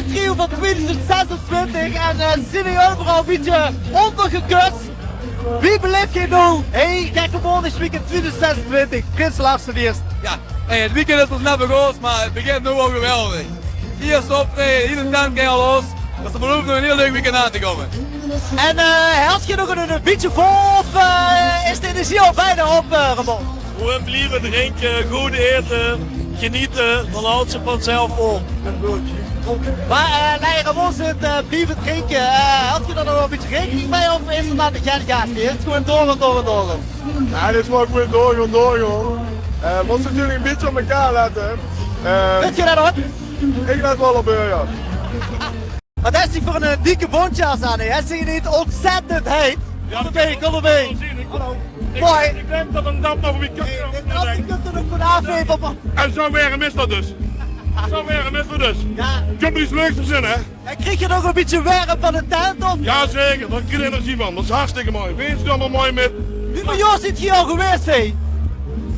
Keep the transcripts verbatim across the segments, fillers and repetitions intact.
Trio van twieëdoezend zesentwintig en, eh, ze zien euveral e bietje óndergekus. Wie beleef geer noe, hey, Gekke Maondaag weekend twieëdoezend zesentwintig? Prins Lars d'n Ierste. Jao, hey, 't weekend is pas net begós, mer 't begint noe al geweldig. Ierste optraeje, hiel de tent geit al los. Dus veer geluive nog 'n hiel leuk weekend aan te kómme. En, eh, haet geer nog 'n, 'n bietje vol of, eh, is de energie al bienao op, eh, Ramon? Gewoen blieve drinke, good aete, genete, dan haolt ze vanzelf op. Mer, eh, nae, Ramon zeet, eh, blieve drinke. Eh, haet geer dao nog waal e bietje raekening mei of is 't dan de gek gaas? Is 't gewoen doorgaon, doorgaon, doorgaon? Jao, dit is waal gewoen doorgaon, doorgaon. Eh, mós natuurlik e bietje op mekaar lètte. Eh, Wèt geer det ouch? Ich lèt waal op häör, jao. Waat haet ze veur 'n, eh, dikke bontjas aan, hè? Is 't neet óntzèttend heit? Jao, kóm d'rbie, kóm d'rbie. Hallo. Mooi. Ich dink det 'm det nog neet kan. Hey, dit, det kump d'r nog vanaaf effe op. En zoe werm is det dus. Zoe werm is 't dus. Jao. Kump d'r get leuks verzin, hè? En krieg geer nog e bietje werm van de tent, of? Jao, zeker. Dao krieg geer energie van. Det is hartstikke mooi. Wins allemaol mooi mit. Wieväöl jaor zeet geer al gewaes, hè?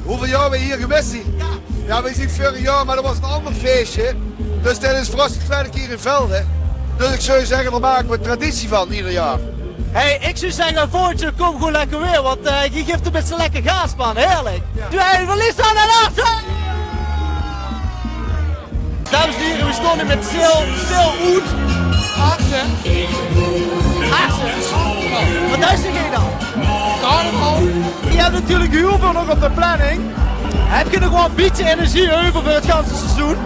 Wieväöl jaor veer hie gewaes zien? Jao. Jao, veer zien veurig jaor, mer det waas 'n anger fieësje. Dus dit is veur ós de twiede kier in Velde. Dus ich zou zègke, dao make veer traditie van, eder jaor. Hey, ich zou zègke, volgend jaor kóm gewoen lekker weer, want, eh, geer gaeft tenminste lekker gaas, man. Heerlik. Jao. Doe, hey, verlies aan de laatste! Dames en hiere, veer staon hie mit Sil, Sil oet Achtse. Achtse. Waat is d'r dan? Carnaval. Geer höb natuurlik hiel väöl nog op de planning. Höb geer nog waal e bietje energie euver veur 't ganse seizoen?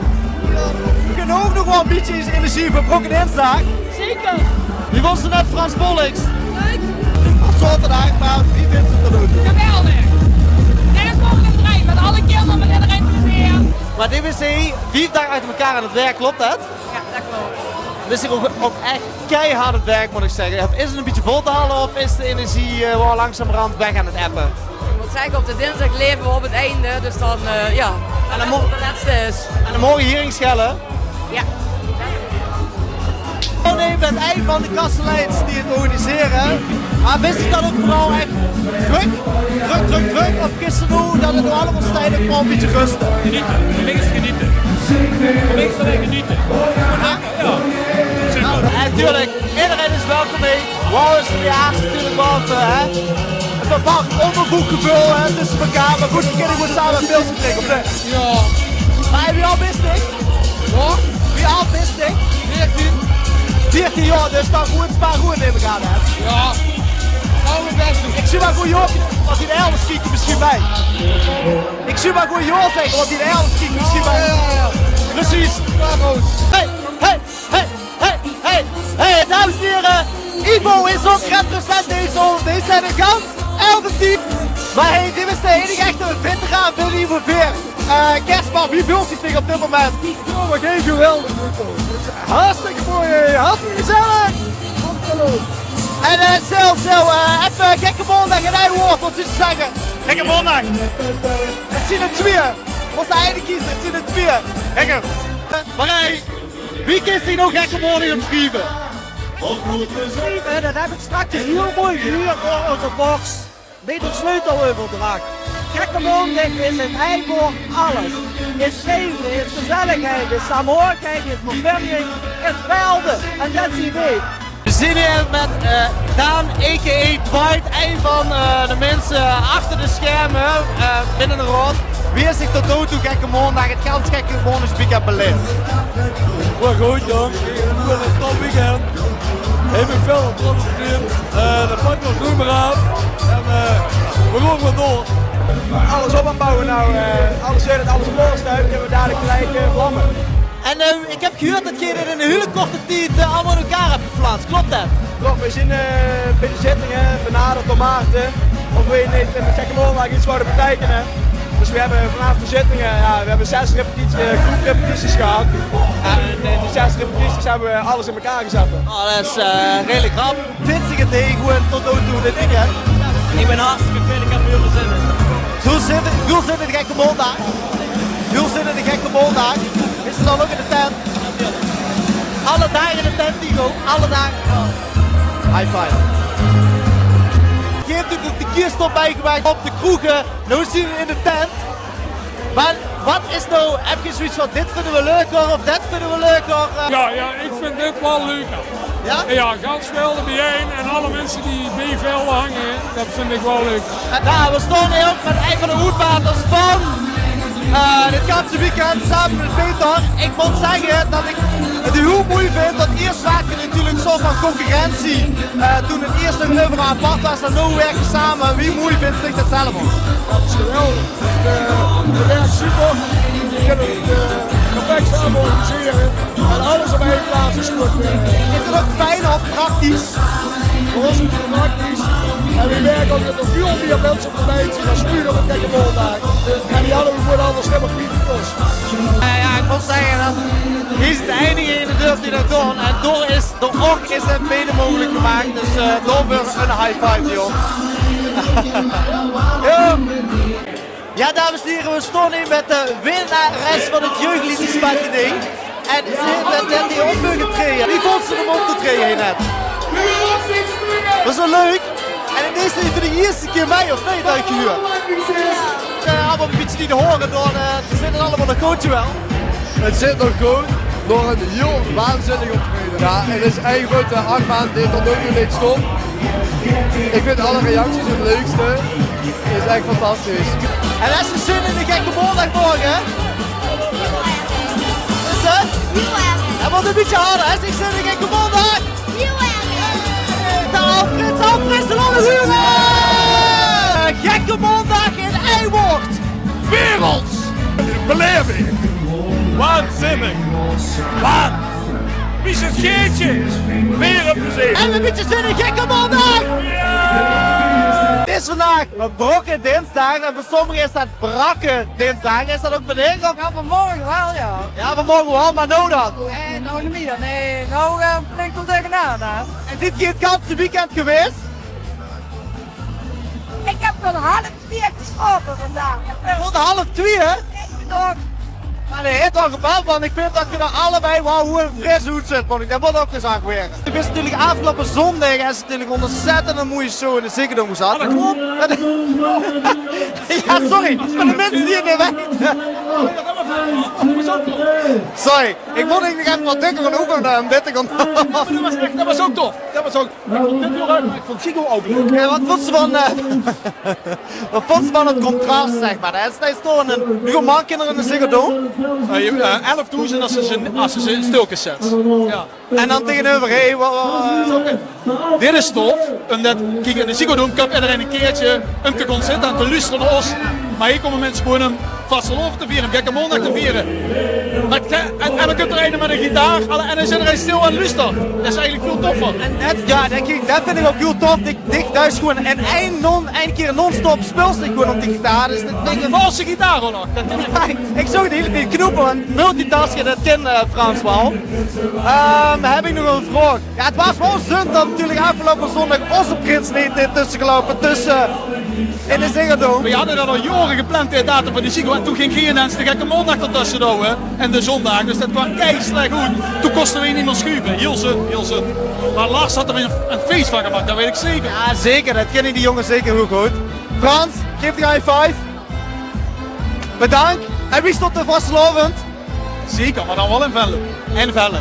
Höb geer ouch nog waal e bietje energie veur Brokkendinsdaag? Zeker. Wie vónds se net Frans Pollux? Leuk. Zaoterdaag, mer wie vinjs se 't tot noe toe? Geweldig. Net volgende trein, mit alle kinder, mit ederein plezeer. Mer dit is, hè, vief daag achter mekaar aan 't werk, klop det? Jao, det klop. 't Is hie ouch, ouch ech keihard 't werk, mót ich zègke. Is 't e bietje vol te haole of is de energie, eh, waal langzamerhand weg aan 't ebbe? Ich mót zègke, op de dinsdaag laeve v'r op 't einde, dus dan, eh, jao. En dan mo- de lètste is. En dan morge hie in Schelle? Jao. Oh nae, ich bön ein van de kasteleins die 't organisere. Mer is 't dan ouch veural ech drök, drök, drök, drök? Of is 't noe det 't noe allemaol steit, ouch waal e bietje ruste? Genete. Veur mich is 't genete. Veur mich is 't allein genete. Jao. Jao, natuurlik. Ederein is welkom, hè. Waal is 't jaor natuurlik waal, eh, hè. 'n Bepaald óngerboekgeveul, hè, tösse mekaar. Mer good, veer kinne gewoen same e pilske drinke, of neet? Jao. Mer hey, wie ald bis dich? Waat? Wie ald bis dich? Veertien. Veertien jaor, dus dan good, spaar good, num ich aan, hè. Jao. Doon v'r bès. Ich zeen mer good, Joop, es dien elders kieke mesjien mei. Ich zeen mer good, Joop, zègke, es dien elders kieke mesjien mei. Jao, jao, jao. Precies. Jao, good. Hey, hey. Hey, hey, hey, dames en hiere, Ivo is ouch represent deze, deze gans Elverteam. Mer hey, dit is de einige echte veteraan binne Ivo Veer. Eh, Kersman, wie veult geer uch op dit moment? Jao, mer gein geweldig. Hartstikke mooi, hè. Hartstikke gezellig. En, eh, Sil, Sil, eh, effe Gekke Maondaag in ein waord, waat zów geer zègke? Gekke Maondaag. 't Zien d'r twieë. Mós eine kieze, 't zien d'r twieë. Gekke. Mer hey, wie kins se noe Gekke Maondaag ómsjrieve? Eh, det höb ich straks hiel mooi hie veur ózze box. Mit ein sleuteleuverdrach. Gekke Maondaag is in ein waord alles. Is leefde, is gezelligheid, is saamhorigheid, is verbinjing, is Velde. En det zien veer. Veer zien hie mit, eh, Daan, A K A Dwight, ein van, eh, de minse achter de scherme, eh, binne de raod. Wie is 't tot noe toe Gekke Maondaag, 't gans Gekke Maondaagsweekend belaef? Waal good, jóng. Waal ein top weekend. Höb ich väöl trots op gezeen. Eh, det pak ich noe mer aaf. En, eh, veer gaon gewoon door. Alles op aan 't bouwe noe, eh, alles zit, alles klaor staet. Kinne veer dalik geliek, eh, vlamme. En, eh, ich höb gehuurd det geer dit in ein hiel korte tied, eh, allemaol in elkaar höb geflats. Klop det? Klop, veer zien, eh, bie de zittinge, benaderd door Maarten of veer neet mit Gekke Maondaag get wouwe beteikene. Dus veer höbbe vanaaf de zittinge, jao, veer höbbe zès repetitie, eh, groeprepetities gehad. En in die zès repetities höbbe veer alles in elkaar gezat. Oh, det is, eh, redelik rap. Vinjs se 't, hè, gewoen tot noe toe dit weekend? Ich bön hartstikke fit, ich höb d'r väöl zin in. Wieväöl zin, wieväöl zin in de Gekke Maondaag? Wieväöl zin in de Gekke Maondaag? Is 'r dan ouch in de tent? Alle daag in de tent, Nico. Alle daag. High five. Geer höb natuurlik de kist al bijgemaak op de kroege. Noe zien veer in de tent. Mer Wat is noe, höb geer zoeiets van: dit vinje v'r leuker of det vinje v'r leuker? Eh, Jao, jao, ich vinj dit waal leuker. Jao? Jao, gans väöl d'rbie en alle minse die bie väöl hange, det vinj ich waal leuk. Eh, noe, v'r staon hie ouch mit ein van de oetbaters van, eh, dit ganse weekend same mit Peter. Ich mót zègke det ich 't hiel moei vinj det iers waas 't natuurlik 'n soort van concurrentie. Eh, toen 't iers nog euveral apart waas en noe wèrke v'r same. Wie moei vinjs dich det zelf? Det is geweldig. Het, eh, het werkt super. We kunnen het, eh, perfect samen organiseren. En alles op één plaats is goed, eh. Is 't ouch fijn of praktisch? Veur ós is 't praktisch. En we merken ook dat er veel meer mensen op de been zijn dan vroeger op Gekke Maondaag. En die hadden we gewoon anders helemaal niet gekost. Eh, jao, ich mót zègke det hie is 't einige in 't dörp die det doon. En door is Door uch is 't mede mogelijk gemaak, dus, eh, daoveur 'n high five, jóng. Jao. Jao, dames en hiere, v'r staon hie mit de winnares van 't jeugdliedjespatje-ding. En ze haet net hie op moge traeje. Wie vónj ze 'm optraeje hie net? Waas waal leuk. En 't is hie veur de ierste kier mei, of neet, det ich huur? Eh, allemaol 'n bietje die de hore door, eh, ze vinje 't allemaol nog good, jawel. 't Zit nog good, door 'n hiel waanzinnig optraeje. Jao, 't is ein groete achtbaan die tot noe toe neet stop. Ich vinj alle reacties 't leukste. Is ech fantastisch. En höbs se zin in de Gekke Maondaag morge? Is 't? En waat 'n bietje harder. Höbs se zin in de Gekke Maondaag? De Alfred, Alfred, de Lange Huur! Gekke Maondaag in ein waord. Werelds! Beleving! Waanzinnig! Waan! Wie is 't, Geertje? Weer op de zee! En 'n bietje zin in Gekke Maondaag! Jao! 't Is vandaag Brokke Dinsdaag en veur sommige is det Brakke Dinsdaag. Is det ouch bie dich? Jao, vanmorge waal, jao. Jao, vanmorge waal, mer noe dan? Eh, noe neet mie. Nae, noe, eh, bin ich waal taengenaan, hè. En zeet geer 't ganse weekend gewaes? Ich höb tot half twieë geslaope vandaag. Tot half twieë? Ich bedoel, mer d'r haet waal gebeld, want ich vinj det geer d'r allebei waal good fris oetzit, want ich, det mót ouch gezag waere. Geer waas natuurlik aafgeloupe zóndig, is natuurlik 'n ontzettend moeie show in de Ziggo Dome zat. Jao, det klop. Jao, sorry, veur de minse die 't neet weite. Sorry, ich mót eigelik effe get dökker gaon oefene óm dit te gaon. Jao, mer det waas ech, det waas ouch tof. Det waas ouch Ik vond dit heel leuk, maar ik vond Ziggo ook leuk. Jao, waat vónjs se van, eh, waat vónjs se van 't contras, zeg maar? D'r staon noe, wieväöl man kinne d'r in de Ziggo Dome? Eh, je, eh, elfdoezend as se ze, as se ze in steukes zets. Jao. En dan taengeneuver, hè, wa-, wa-, Dit is tof, umdet, kiek, in de Ziggo Dome kump ederein ein keertje óm te kómme zitte en te loestere nao ós. Maar hie kómme minse gewoon óm vastelaovend te viere, Gekke Maondaag te viere. Mer 't ge-, en, en dan kump d'r eine mit ein gitaar, alle, en dan zit d'r eine stil en loestert. Det is eigelik väöl toffer. En det, jao, det, det vinj ich ouch hiel tof. Dich, dich duis gewoon in ein non-, ein kier non-stop speels dich gewoon op de gitaar. Dus det vinj ich... Valse gitaar ouch nog. Det vinj ich... Jao, ich, ich zoog de hiele tied knoepe, want multitasken, det kin, eh, Frans waal. Ehm, höb ich nog ein vraog? Jao, 't waas waal zund det natuurlik aafgeloupe zóndig ózze prins neet is tössegeloupe, tösse, eh, in de Ziggo Dome. Weej hadde det al jaore gepland, de datum van die Ziggo. En toen ging Gielens de Gekke Maondaag d'r tösse douwe. En de zóndig. Dus det kwaam kei slech oet. Toen kóste weej neet mieë sjuve. Hiel zund, hiel zund. Maar Lars had d'r ein, ein fees van gemaak, det weit ich zeker. Jao, zeker. Det kinne die jónges zeker hiel good. Frans, gaef dich ein high five. Bedank. En wie steit de vastelaovend? Zeker, maar dan waal in Venlo. In Venlo.